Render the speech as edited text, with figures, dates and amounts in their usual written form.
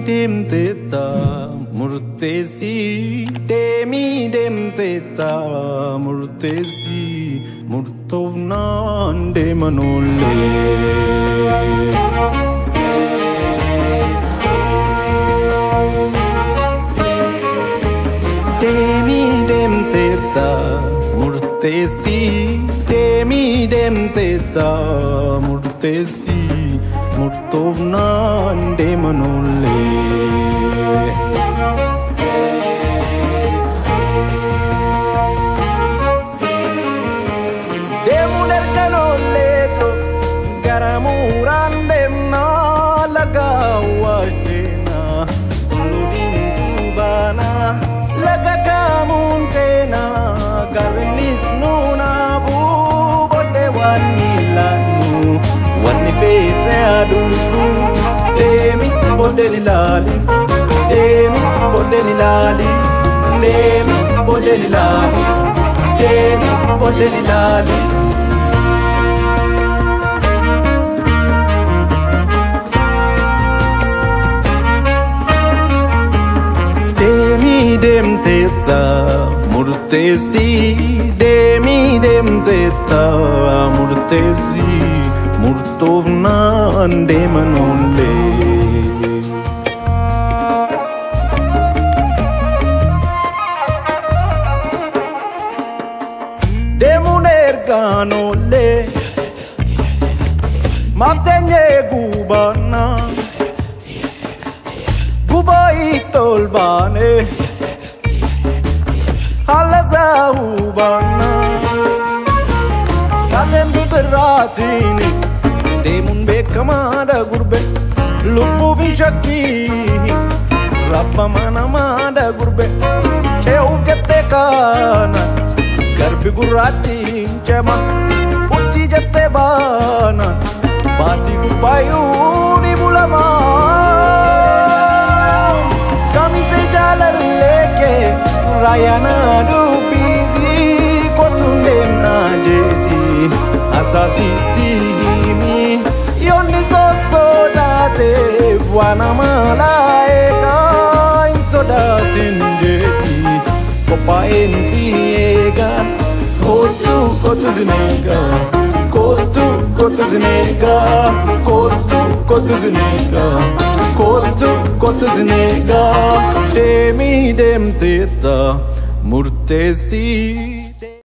Deemteetta murteessii, deemii deemteetta murteessii, murtoofnaan deeman oollee. Deemii deemteetta murteessii, deemii deemteetta murteessii, murtoofnaan deeman oollee. Deemuun erga oolleetu gara muuraan deemnaa, laga wajjinaa tulluu diimtuu baanaa, laga kaamuun ceenaa, gaarrennis nuunaafuu booddee waan miilaannu wanni feete aduufu. Deemi booddeen ilaali, deemi booddeen ilaali, deemi booddeen ilaali, deemi booddeen ilaali. Deemii deemteetta murteessii, deemii deemteetta murteessii, murtoofnaan deeman oollee. Deemuun ergaan oollee maaf teenyee gubaanaa, gubaa itti ol baane haala isaa hubanna. Kaateen bibirraatiin deemuun beekamaadha gurbe, lubbuu fi shakkii rabbama namaadha gurbe. Ce'uuf jettee kaana garbi gurraattiin cema, urjii jettee baana baatii gubbaayyuu ni bulama. Kamise jaalallee kee raayyaana dubbisii, kootuun deemnaa jedhi asaasitti himi. Yoonni sossodaateef waan amalaa eegaa, hin sodaatin jedhi, qophaa'een si eegaa. Kootu kootu sin eegaa, kootu kootu sin eegaa, kootu kootu sin eegaa, kootu kootu sin eegaa. Deemii deemteetta murteessii.